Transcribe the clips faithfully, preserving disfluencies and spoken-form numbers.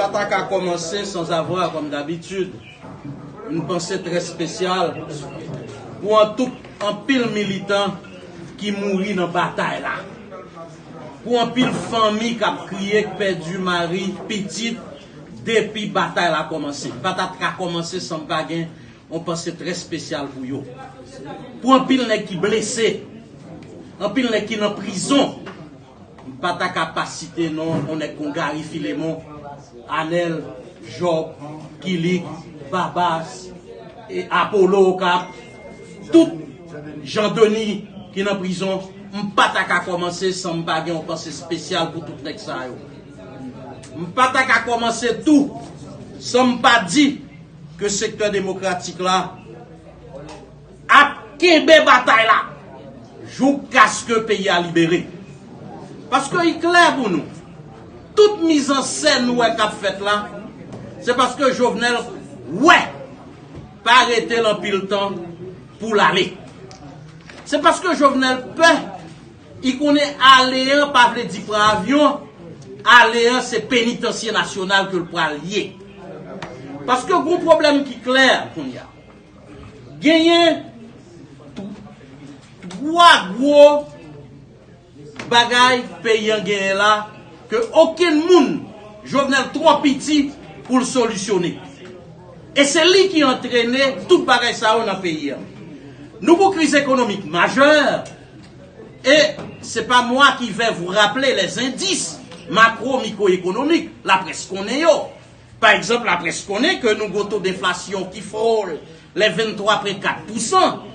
Pa ta ka kòmanse sans avoir, comme d'habitude, une pensée très spéciale pou an tout anpil militan ki mouri nan batay la. Pou anpil fanmi k ap kriye, k pèdi mari, pitit, depi batay la kòmanse. Pa ta ka kòmanse san m pa gen yon panse trè espesyal pou yo. Pou anpil nèg ki blese, anpil nèg ki nan prizon, m pa ta ka pa site non yon nèg kon Gary Philemon, Anèl, Jòb, Kilik, Babas, e Apollo Okap, tout Jean Denis ki nan prizon, m pa ta ka kòmanse san m pa gen yon panse espesyal pou tout nèg sa yo. M pa ta ka kòmanse tou san m pa di ke sektè demokratik la ap kenbe batay la joukaske peyi a libere. Paske li klè pou nou, tout mizansèn nou wè k ap fèt la, se paske Jovenel wè pa rete l anpil tan pou l ale. Se paske Jovenel pè, li konnen ale an pa vle di pran avyon, ale an se penitansye nasyonal ke l pral ye. Paske gon pwoblèm ki klè kounye a. Genyen twa gwo bagay peyi an genyen la ke okenn moun, Jovenel twò piti pou l solisyone. E se li ki antrene tout bagay sa yo nan peyi an. Nou gon kriz ekonomik majè, e c'est pas moi qui vais vous rappeler les indices macro-microéconomiques, laprès konnen yo. Pa egzanp, laprès konnen ke nou gon to denflasyon ki frôle les vingt-trois point quatre pour cent.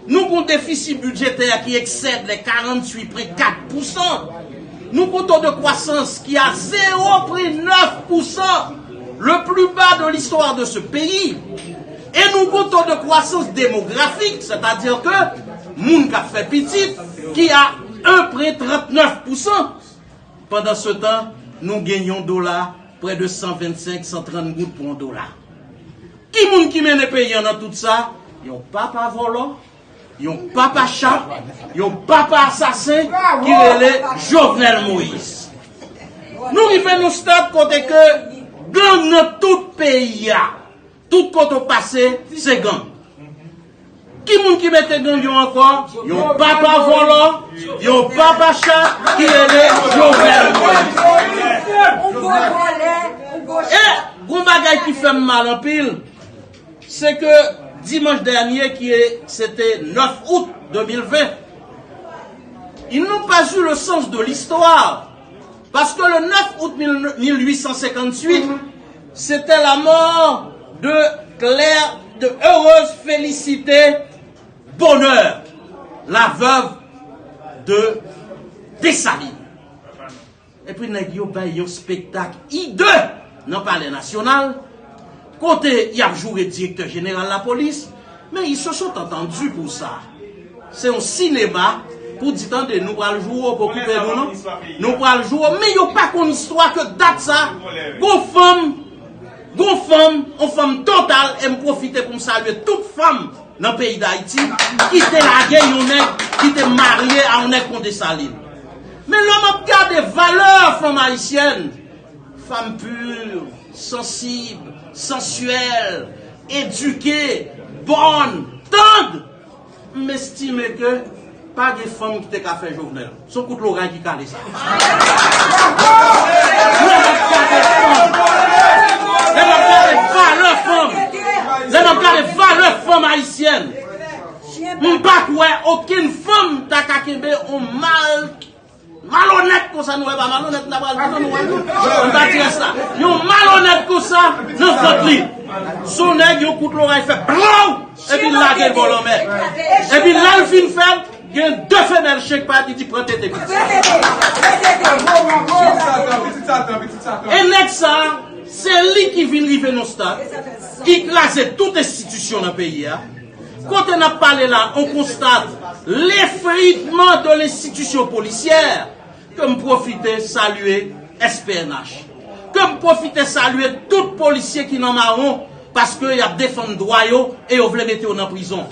Nou gon defisi bidjetè ki eksède les quarante-huit point quatre pour cent. Nou gon to de kwasans ki a zéro point neuf pour cent, le plus bas de l'histoire de ce pays. E nou gon to de kwasans demografik, sètadi ke moun k ap fè pitit, ki a un point trente-neuf pour cent. Pandansetan, nou gen yon dola prè de san vennsenk, san trant goud pou yon dola. Ki moun ki mennen peyi an nan tout sa? Yon papa vòlò, yon papa chat, yon papa asasen ki rele Jovenel Moïse. Nou rive nan stad kote ke gang nan tout peyi a. Tout kote w pase, se gang. Ki moun ki mete gang yo ankò? Yon papa vòlò, yon papa chat ki rele Jovenel Moïse. E gon bagay ki fè m mal anpil, se ke dimanch dènye, ki se te nèf out de mil ven, ils n'ont pas eu le sens de l'histoire. Parce que le neuf août mille, mille huit cent cinquante-huit, c'était la mort de Claire, de Heureuse Félicité Bonheur, la veuve de Dessalines. Epi nèg yo bay yon spektak hideux nan Palè Nasyonal, kote y ap joure direktè jeneral lapolis, men ils se sont entendus pour ça. Se yon sinema pou di, tande, nou pral joure w, poko koupe nou non. Nou pral joure w, men yo pa konn istwa ke dat sa, gon fanm, gon fanm, yon fanm total, e m pwofite pou m salye tout fanm nan peyi Dayiti ki te lage yon nèg ki te marye a yon nèg kon Desalin. Men lè m ap gade valè fanm ayisyèn, fanm pur, sansib, sansyèl, edike, bòn, tann, m estime ke pa gen fanm ki te ka fè Jovenel. Se yon kout loray ki kale sa. Lè n ap gade fanm, lè n ap gade valè fanm, lè n ap gade valè fanm ayisyèn, m pa kwè okenn fanm ta ka kenbe yon mal, malonèt konsa, nou wè pa malonèt, n ap pral di non, nou wè non. M pa di rès la. Yon malonèt konsa nan vant li. Se yon nèg, yon kout loray fè blaw, epi l lage l bò lanmè. Epi lè l fin fè l, gen de femèl chen k pa di, di pran tete pitit. E nèg sa, se li ki vin rive nan stad, ki kraze tout enstitisyon nan peyi a. Kote n ap pale la, on constate l'effritement de l'institution policière, ke m pwofite salye S P N H. Ke m pwofite salye tout polisye ki nan mawon, paske y ap defann dwa yo e yo vle mete yo nan prizon.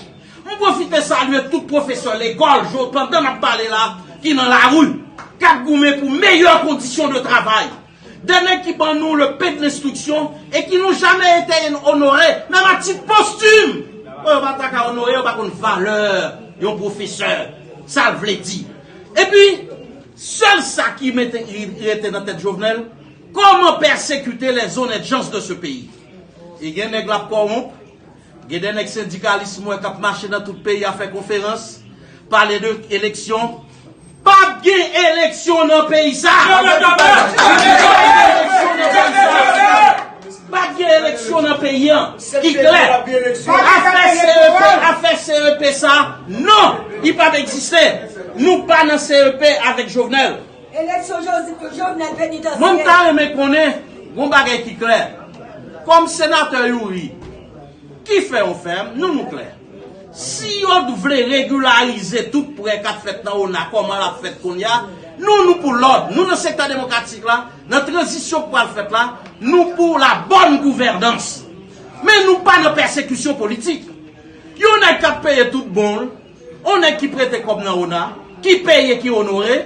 M pwofite salye tout pwofesè lekòl, jodi, pandan n ap pale la, ki nan lari, k ap goumen pou meyè kondisyon de travay. Des nèg ki ban nou le pain de l'instruction et qui n'ont jamais été honorés, même à titre posthume. Bon, yo pa ta ka onore, yo pa konn valè yon pwofesè, sa l vle di. Epi, sèl sa ki mete, ki rete nan tèt Jovenel, comment persécuter les honnêtes gens de ce pays. E gen nèg l ap kòwonp, gen de nèg sendikalis m wè k ap mache nan tout peyi a fè konferans, pale de eleksyon. P ap gen eleksyon nan peyi sa! P ap gen eleksyon nan peyi an! Ki klè! Afè C E P, afè C E P sa, non! Li p ap egziste! Nou pa nan C E P avèk Jovenel! Eleksyon Jozif, Jovenel penitansye. Mwen, m ta renmen konnen yon bagay ki klè. Kòm senatè Youri, ki fè yo fè m, nou, nou klè. Si yo vle regilarize tout prè k ap fèt nan ona, kòman l ap fèt kounye a, nou, nou pou lòd. Nou, nan sektè demokratik la, nan tranzisyon k pral fèt la, nou pou la bonne gouvernance. Men nou pa nan pèsekisyon politik. Yon nèg k ap peye tout bon l, yon nèg ki prete kòb nan ona, ki peye, ki onore,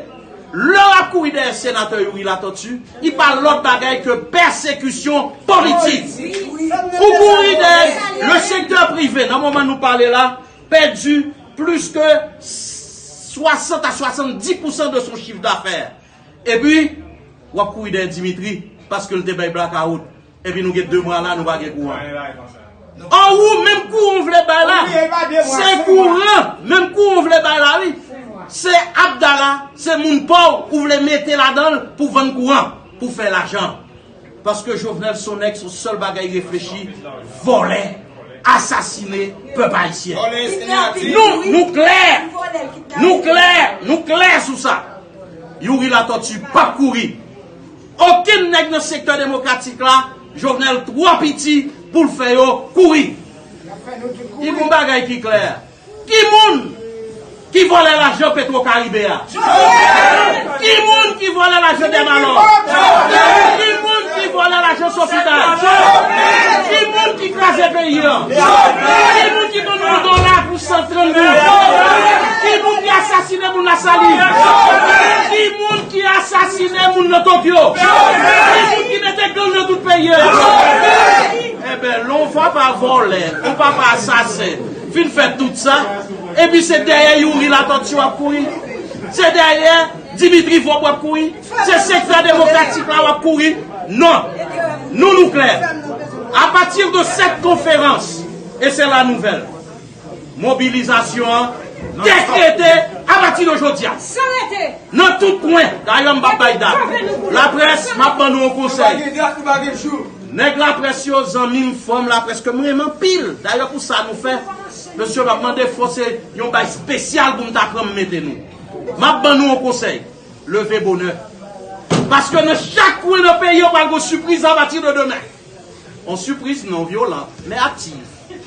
lè w ap kouri dèyè senatè Youri Latortue, li pa lòt bagay ke pèsekisyon politik. Ou kouri dèyè le sektè prive, nan moman nou pale la, pèdi plis ke swasant a swasanndis pousan de son chiffre d'affaires. Epi, w ap kouri dèyè Dimitri, paske l te bay blakawout. Epi nou gen de mwa la, nou pa gen kouran. O, ou, menm kouran w vle bay la. Se kouran, menm kouran w vle bay la, wi. Se Abdala, se moun pa w ou vle mete ladan l pou vann kouran, pou fè lajan. Paske Jovenel se yon nèg, se yon sèl bagay reflechi, vòlè, asasine pèp ayisyen. Nou, nou klè, nou klè, nou klè sou sa. Youri Latortue p ap kouri. Okenn nèg nan sektè demokratik la, Jovenel twò piti pou l fè yo kouri. Li gon bagay ki klè. Ki moun ki vòlè lajan Petro Karibe a? Ki moun ki vòlè lajan Dèmalò? Ki moun ki vòlè lajan Sofital? Ki moun ki kraze peyi a? Ki moun ki ban nou yon dola pou san trant goud? Ki moun ki asasine moun Lasalin? Ki moun ki asasine moun nan Tokyo? Ki moun ki mete gang nan tout peyi a? Enben, lè yon papa vòlè, yon papa asasen, fin fè tout sa, epi se dèyè Youri Latortue w ap kouri? Se dèyè Dimitri Vorbe w ap kouri? Se sektè demokratik la w ap kouri? Non. Nou, nou klè. A pati de cette conférence, e se la nouvèl, mobilizasyon an dekrete a pati de jodi a. San rete. Nan tout kwen, dayè m p ap bay dat. Laprès, m ap ban nou yon konsèy. Nèg laprès yo, zanmi m, frè m laprès ke m renmen anpil. Dayè pou sa nou fè, mesye, m ap mande fò se yon bay espesyal pou m ta pran m mete nou. M ap ban nou yon konsèy. Leve bonè. Paske nan chak kwen nan peyi an, pral gon sipriz a pati de demen. On sipriz non vyolan, men aktiv.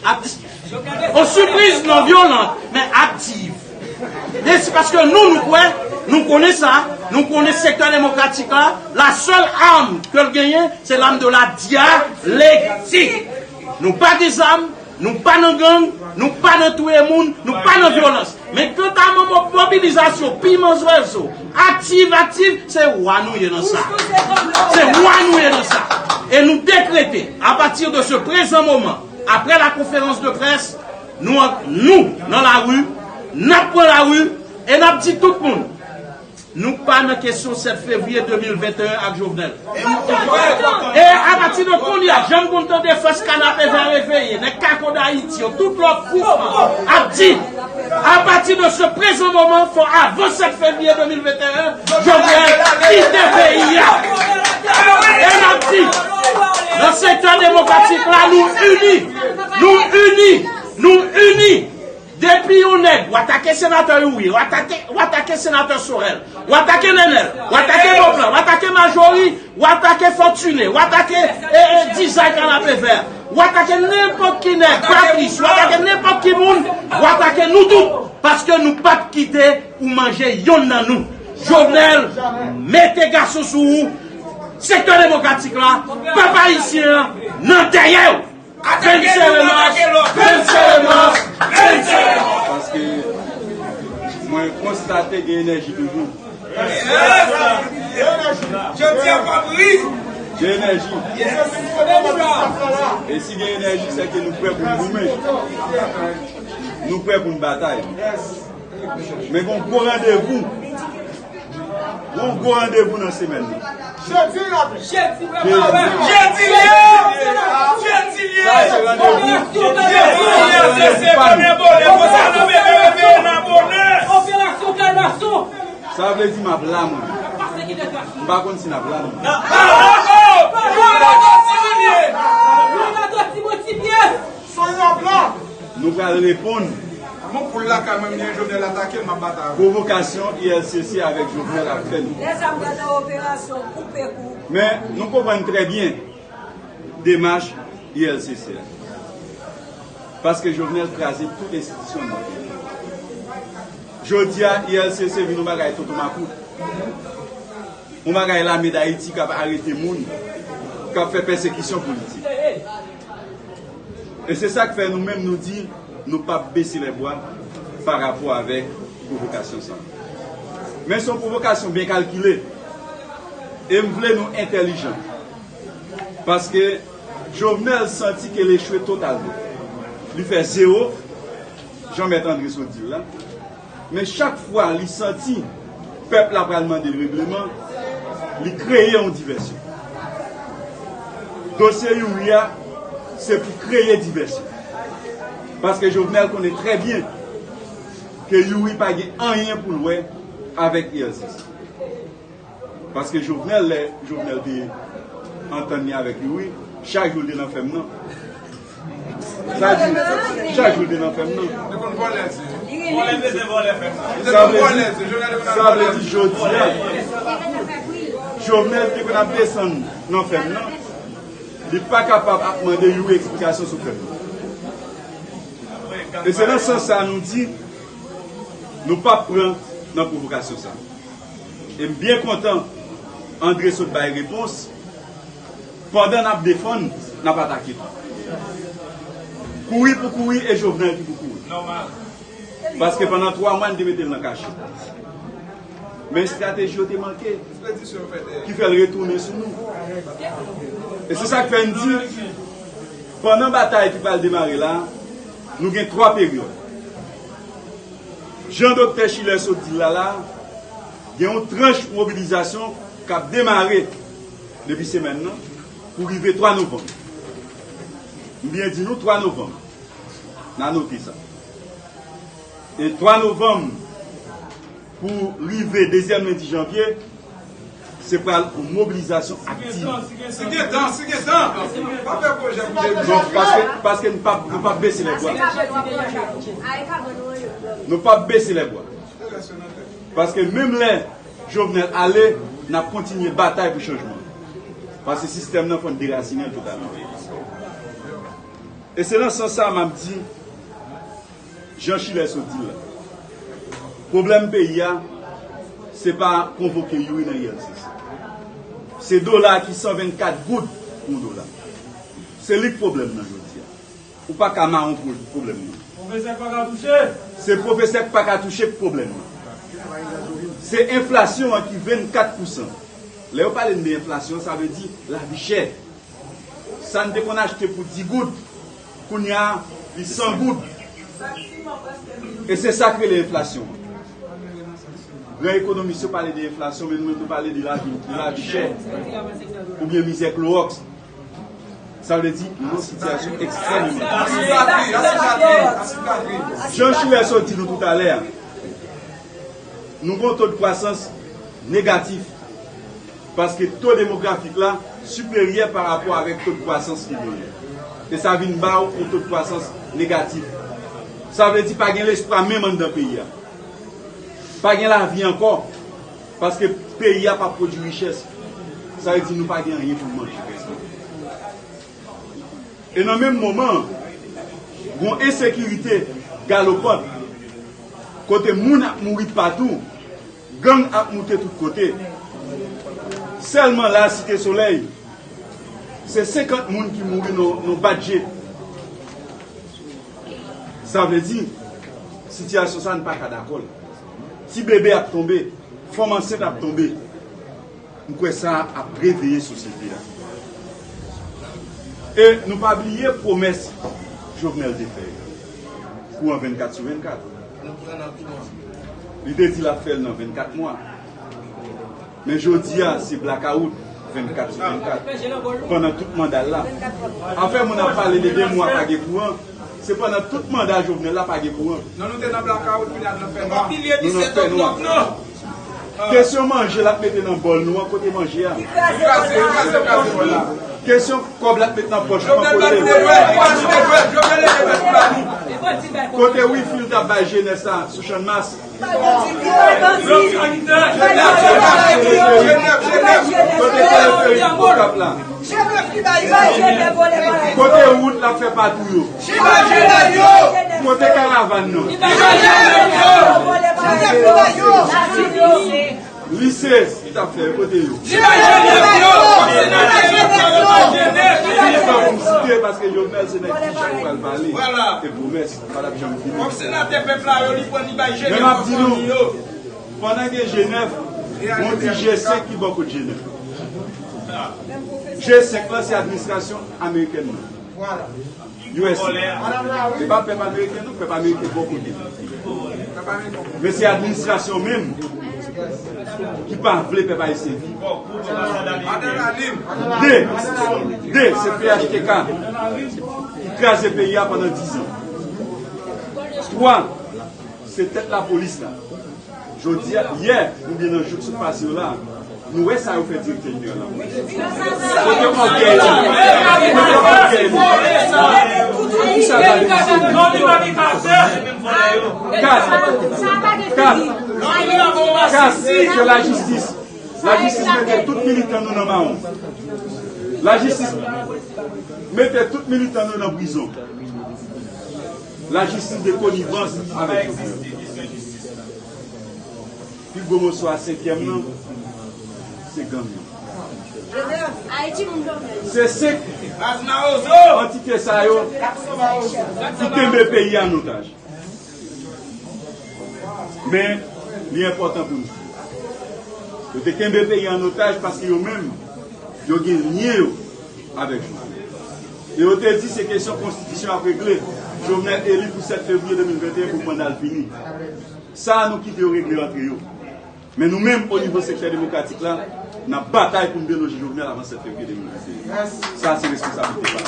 Aktiv. On sipriz non vyolan, men aktiv. E se paske nou, nou kwè, nou konnen sa, nou konnen sektè demokratik la, la sèl arm ke l genyen, se l'arme de la dialectique. Nou pa gen zam, nou pa nan gang, nou pa nan touye moun, nou pa nan vyolans. Men kanta mo-, mobilizasyon, piman zwezo, aktiv, aktiv, se wa nou ye nan sa. Se wa nou ye nan sa. E nou dekrete, a pati de se prezan moman, apre la konferans de près, nou, nou nan lari, n ap pran lari, e n ap di tout moun, nou pa nan kesyon sèt fevriye de mil venteyen ak Jovenel. E apati de kounye a, jan m konn tande fòs Kanapevè reveye, nèg Kako Dayiti yo, tout lòt gwoup ap di, apati de se prezan moman, fò avan sèt fevriye de mil venteyen, Jovenel kite peyi a. E n ap di, nan sektè demokratik la, nou ini, nou ini, nou ini. Depi yon nèg, w atake senatè Youri, w atake, w atake senatè Sorel, w atake Nenel, w atake Beauplan, w atake Majori, w atake Fortuné, w atake, e, e, Dizay Kanapevè, w atake nenpòt ki nèg, Patrice, w atake nenpòt ki moun, w atake nou tout. Paske nou p ap kite ou manje yonn nan nou. Jovenel, mete gason sou ou. Sektè demokratik la, pèp ayisyen an, nan dèyè w. Vennseve mas, vennseve mas, vennseve mas. Paske mwen konstate gen enèji toujou. Jodi a, Fabrice, Gen enèji. E si gen enèji, se ke nou prè pou n goumen. Nou prè pou n batay. Men gen yon gwo randevou. Gen yon gwo randevou nan semèn nan. Jedi l ap. Jedi l ap. Jedi l ye. Jedi l ye. Sa se randevou. Jedi l ye. Se bonè bonè. Konsa nou mete reveye nan bonè. Operasyon Kalmason. Sa vle di m ap la, mwen. M pa konn si n ap la, non. Nou pral reponn. Mon poul lakay mwen, m gen Jovenel atake l, m ap batay avè l. Pwovokasyon I L C C avèk Jovenel ap fè nou. Lèzam pral nan operasyon koupe kou. Men, nou konprann trè byen demach I L C C a. Paske Jovenel kraze tout enstitisyon nan peyi. Jodi a, I L C C vin yon bagay tonton makout. Yon bagay lame Dayiti k ap arete moun, k ap fè pèsekisyon politik. E se sa k fè nou menm nou di nou p ap bese lèbwa pa rapò avèk pwovokasyon sa. Men se yon pwovokasyon byen kalkile. E m vle nou entèlijan. Paske Jovenel santi ke l echwe totalman. Li fè zewo, jan Mèt André sot di l la. Men chak fwa li santi pèp la pral mande l regleman, li kreye yon divèsyon. Dosye Youri a, se pou kreye divèsyon. Paske Jovenel konnen trè byen ke Youri pa gen anyen pou l wè avèk I L C C. Paske Jovenel, lè Jovenel te antann li avèk Youri, chak jou l te nan fèm nan. Sa di, chak jou l te nan fèm nan. Li konn vòlè, se. Vòlè, se vòlè fèm nan. Sa vle di, sa vle di jodi a, Jovenel te konn ap desann nan fèm nan, li pa kapab ap mande Youri eksplikasyon sou fèm nan. E se nan sans sa nou di, nou p ap pran nan pwovokasyon sa. E m byen kontan André sot bay repons. Pandan n ap defann, n ap atake tou. Kouri pou kouri e Jovenel ki pou kouri. Paske pandan twa mwa n te mete l nan kachèt. Men estrateji yo te manke, ki fè l retounen sou nou. E se sa k fè n di, pandan batay ki pral demare la, nou gen twa peryòd. Jan Doktè Schiller sot di l la la, gen yon tranch mobilizasyon k ap demare depi semèn nan pou rive twa novanm. M byen di nou twa novanm. N a note sa. E twa novanm pou rive dezyèm lendi janvye, se pral yon mobilizasyon aktiv. Si gen tan, si gen tan. Pa fè pwojè pou de mil. Donk, paske, paske nou p ap, nou p ap bese lèbwa. Nou p ap bese lèbwa. Paske menm lè Jovenel ale, n ap kontinye batay pou chanjman. Paske sistèm nan fò n derasinen l totalman. E se nan sans sa m ap di, Jan Schiller sot di l la. Pwoblèm peyi a, se pa konvoke Youri nan I L C C. Se dola ki san vennkat goud pou yon dola. Se li k pwoblèm nan jodi a. Ou pa ka mawon pou pwoblèm nan. Pwofesè k pa ka touche. Se pwofesè k pa ka touche k pwoblèm nan. Se enflasyon an ki vennkat pousan. Lè yo pale n de enflasyon, sa vle di lavi chè. Sa n te konn achte pou di goud, kounye a, li san goud. E se sa k rele enflasyon an. Gran ekonomis yo pale de enflasyon, men nou menm nou pale de lavi, de lavi chè, oubyen mizè klowòks. Sa vle di, nou nan sitiyasyon ekstrèmeman difisil. Jan Schiller sot di nou toutalè a, nou gen yon to de kwasans negatif. Paske to demografik la siperyè pa rapò avèk to de kwasans ki genyen. E sa vin ba w yon to de kwasans negatif. Sa vle di pa gen lespwa menm anndan peyi a. Pa gen lavi ankò. Paske peyi a pa pwodui richès. Sa vle di nou pa gen anyen pou n manje prèske. E nan menm moman an, gon ensekirite galopant, kote moun ap mouri patou, gang ap moute tout kote. Sèlman la, Site Solèy, se senkant moun ki mouri nan, nan bat je. Sa vle di, sitiyasyon sa, n pa ka dakò l. Ti bebe ap tonbe, fanm ansent ap tonbe. M kwè sa ap reveye sosyete a. E nou pa bliye pwomès Jovenel te fè yo. Kouran vennkat sou vennkat. Li te di l ap fè l nan vennkat mwa. Men jodi a, se blakawout vennkat sou vennkat. Pandan tout manda l la. Afè moun ap pale de de mwa pa gen kouran, se pandan tout manda Jovenel la pa gen kouran. Non, nou te nan blakawout, kounye a nou nan fènwa. Nou nan fènwa. Kesyon manje l ap mete nan bòl nou an, kote manje a? Li kraze, li kraze, li kraze bòl la. Kesyon kòb l ap met nan pòch nou an, kote? Kote wifi l t ap bay jenès la sou Channmas? Kote teleferik Okap la? Kote wout l ap fè pa tou yo? Kote karavàn nan? Lise, ki t ap fè, kote yo? Li tan pou m site, paske Jovenel se nèg ki chak fwa l pale, e pwomès pa t ap janm fini. Men m ap di nou, pandan gen G nèf, gon ti G senk ki bò kot G nèf. G senk lan se administrasyon amerikèn nan. U S A. Se pa pèp ameriken non, pèp ameriken bò kote. Men se administrasyon menm ki pa vle pèp ayisyen viv. De, de, se P H T K ki kraze peyi a pandan diz an. Twa, se tèt lapolis la. Jodi a, yè, oubyen nan jou k sot pase yo la, nou wè sa yo fè direktè jeneral la. Kote ògèy li? Kote ògèy li? Poukisa l pa demisyonnen? Kat, kat, kat, se lajistis. Lajistis mete tout militan nou nan mawon. Lajistis mete tout militan nou nan prizon. Lajistis de konivans avèk Jovenel. Pi gwo moso a senkyèm nan, se gang yo. Se senk antite sa yo ki kenbe peyi a an otaj. Men, li enpòtan pou nou di, yo te kenbe peyi a an otaj paske yo menm, yo gen lyen yo avèk Jovenel. E yo te di se kesyon konstitisyon ap regle. Jovenel eli pou sèt fevriye de mil venteyen pou manda l fini. Sa a nou kite yo regle antre yo. Men nou menm, o nivo sektè demokratik la, n ap batay pou n deloje Jovenel avan sèt fevriye de mil venteyen. Sa a se responsablite pa nou.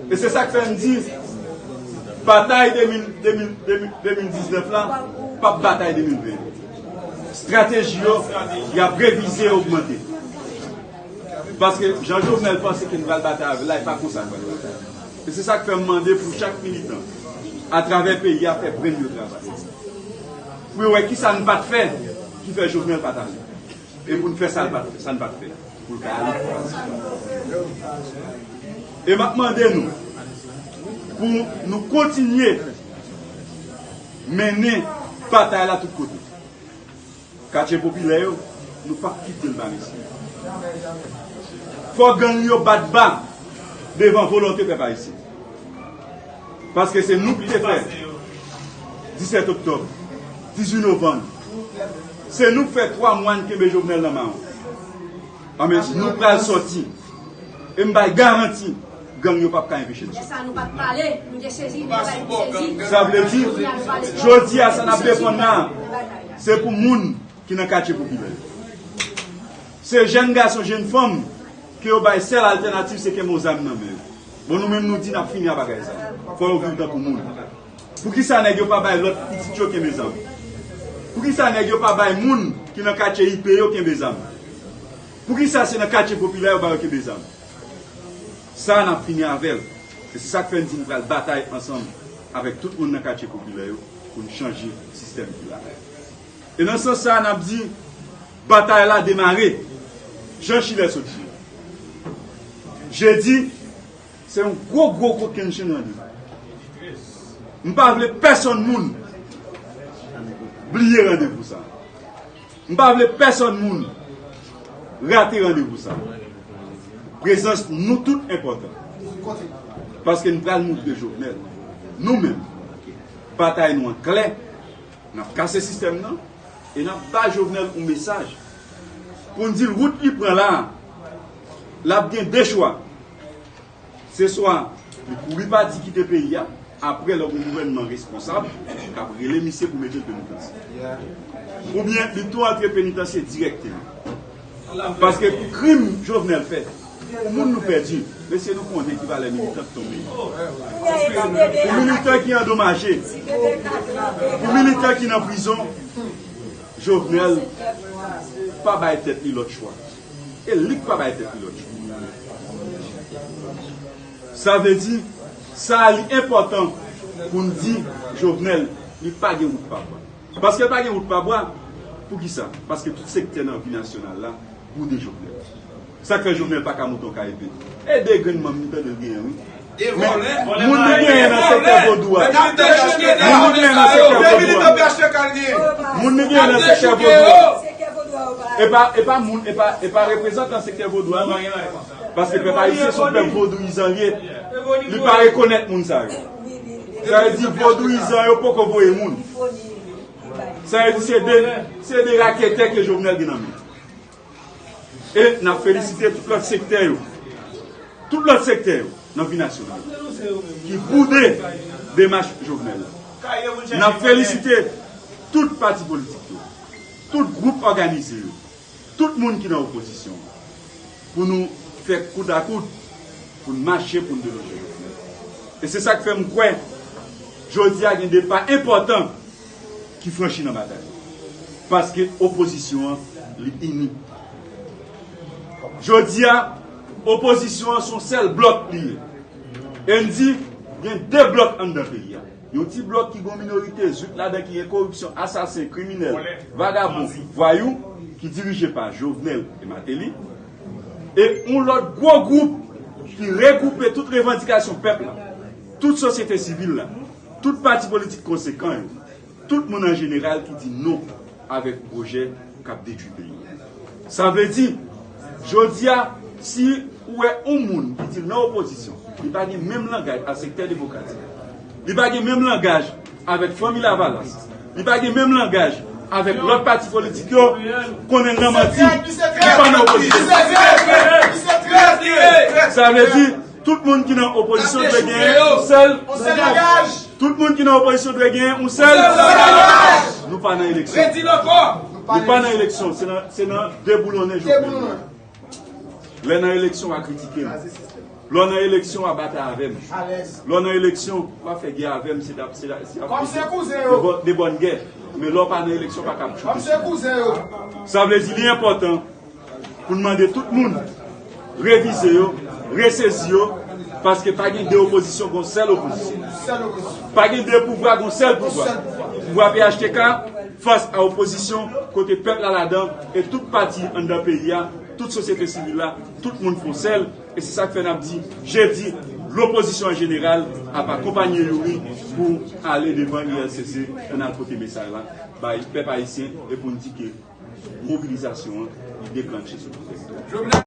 E se sa k fè m di, batay de mil, de mil, de mil, de mil diznèf la p ap batay de mil ven. Estrateji yo, y ap revize, ogmante. Paske jan Jovenel panse ke n pral batay avè l la, e pa konsa n pral batay. E se sa k fè m mande pou chak militan, atravè peyi a, fè brenn yo travay. Pou yo wè kisa n pa t fè ki fè Jovenel pa t ale. E pou n fè sa l pa t fè, sa n pa t fè, pou l ka ale. E m ap mande nou pou nou kontinye mennen batay la tout kote. Katye popilè yo, nou p ap kite l ba mesye. Fò gang yo bat ba devan volonte pèp ayisyen. Paske se nou ki te fè disèt oktòb, dizuit novanm. Se nou k fè twa mwa n kenbe Jovenel nan mawon. Anben, nou pral sòti. E m bay garanti, gang yo p ap ka enpeche n sòti. Lè sa a nou pa t pale, nou te sezi, nou pa t sezi. Sa vle di, jodi a, sa n ap defann la, se pou moun ki nan katye popilè yo. Se jèn gason, jèn fanm ke yo bay sèl altènativ se kenbe yon zam nan men yo. Bon, nou menm nou di n ap fini a bagay sa. Fò yo viv tankou moun. Poukisa nèg yo pa bay lòt pitit yo kenbe zam? Poukisa nèg yo pa bay moun ki nan katye I P yo kenbe zam? Poukisa se nan katye popilè yo ba yo kenbe zam? Sa a n ap fini avè l. E se sa k fè n di n pral batay ansanm avèk tout moun nan katye popilè yo pou n chanje sistèm ki la a. E nan sans sa a, n ap di, batay la demare. Jan Chilè sot di, jedi, se yon gwo, gwo kokennchenn randevou. M pa vle pèsonn moun bliye randevou sa a. M pa vle pèsonn moun rate randevou sa a. Prezans nou tout enpòtan. Paske n pral moutre Jovenel, nou menm, batay nou an klè. N ap kase sistèm nan e n ap ba Jovenel yon mesaj pou n di l wout li pran la a, L ap gen de chwa. Se swa li kouri pati kite peyi a, apre lè gon gouvènman responsab k ap rele misye pou mete l penitansye. Oubyen li tou antre penitansye dirèkteman. Paske pou krim Jovenel fè, pou moun nou pèdi, mesye nou konnen ki valè militan k tonbe. Pou militan ki andomaje, pou militan ki nan prizon, Jovenel pa bay tèt li lòt chwa. E li k pa bay tèt li lòt chwa. Sa vle di, sa li enpòtan pou n di Jovenel, li pa gen wout pa bwa. Paske l pa gen wout pa bwa, poukisa? Paske tout sektè nan vi nasyonal la boude Jovenel. Sa k fè Jovenel pa ka moute yon K E P? E de grenn manm li tande l genyen, wi. Men, moun li genyen nan sektè vodou a. Moun li genyen nan sektè vodou a. Moun li genyen nan sektè vodou a. E pa, e pa moun, e pa, e pa reprezantan sektè vodou a, non. Paske pèp ayisyen se yon pèp vodouyizan li ye. Li pa rekonèt moun sa yo. Sa vle di vodouyizan yo poko voye moun. Sa vle di se de, se de raketè ke Jovenel gen nan men. E n ap felisite tout lòt sektè yo. Tout lòt sektè yo nan vi nasyonal ki boude demach Jovenel la. N ap felisite tout pati politik yo, tout gwoup òganize yo, tout moun ki nan opozisyon an pou nou fè koud a koud, pou n mache, pou n deloje Jovenel. E se sa k fè m kwè jodi a gen de pa enpòtan ki franchi nan batay la. Paske opozisyon an, li ini. Jodi a, opozisyon an se yon sèl blòk li ye. E n di, gen de blòk anndan peyi a. Yon ti blòk ki gen yon minorite zwit ladan ki gen koripsyon, asasen, kriminèl, vagabon, vwayou, ki dirije pa Jovenel e Martelly. E yon lòt gwo gwoup ki regwoupe tout revandikasyon pèp la, tout sosyete sivil la, tout pati politik konsekan yo, tout moun an jeneral ki di non avèk pwojè k ap detwi peyi a. Sa vle di, jodi a, si ou wè yon moun ki di l nan opozisyon, li pa gen menm langaj ak sektè demokratik, li pa gen menm langaj avèk Fanmi Lavalas, li pa gen menm langaj avèk lòt pati politik yo, konnen l nan manti, li pa nan opozisyon. Sa vle di, tout moun ki nan opozisyon dwe gen yon sèl. Tout moun ki nan opozisyon dwe gen yon sèl. Nou pa nan eleksyon. Nou pa nan eleksyon. Se nan, se nan deboulonnen Jovenel. Lè nan eleksyon, w a kritike m. Lè w nan eleksyon, w a batay avè m. Lè w nan eleksyon, w a fè gè avè m. Se dap, se dap, se dap de bòn gè. Men lè w pa nan eleksyon, w pa kab tchouke. Sa vle di, li enpòtan pou n mande tout moun revize yo, resezi yo, paske pa gen de opozisyon, gen yon sèl opozisyon. Pa gen de pouvwa, gen yon sèl pouvwa. Pouvwa P H T K fas a opozisyon kote pèp la ladan e tout pati anndan peyi a, tout sosyete sivil la, tout moun fè yon sèl. E se sa k fè n ap di, jedi, lopozisyon an jeneral ap akonpanye Youri pou ale devan I L C C, pou n al pote mesaj la bay pèp ayisyen e pou n di ke mobilizasyon an, li deklanche sou tout tèritwa.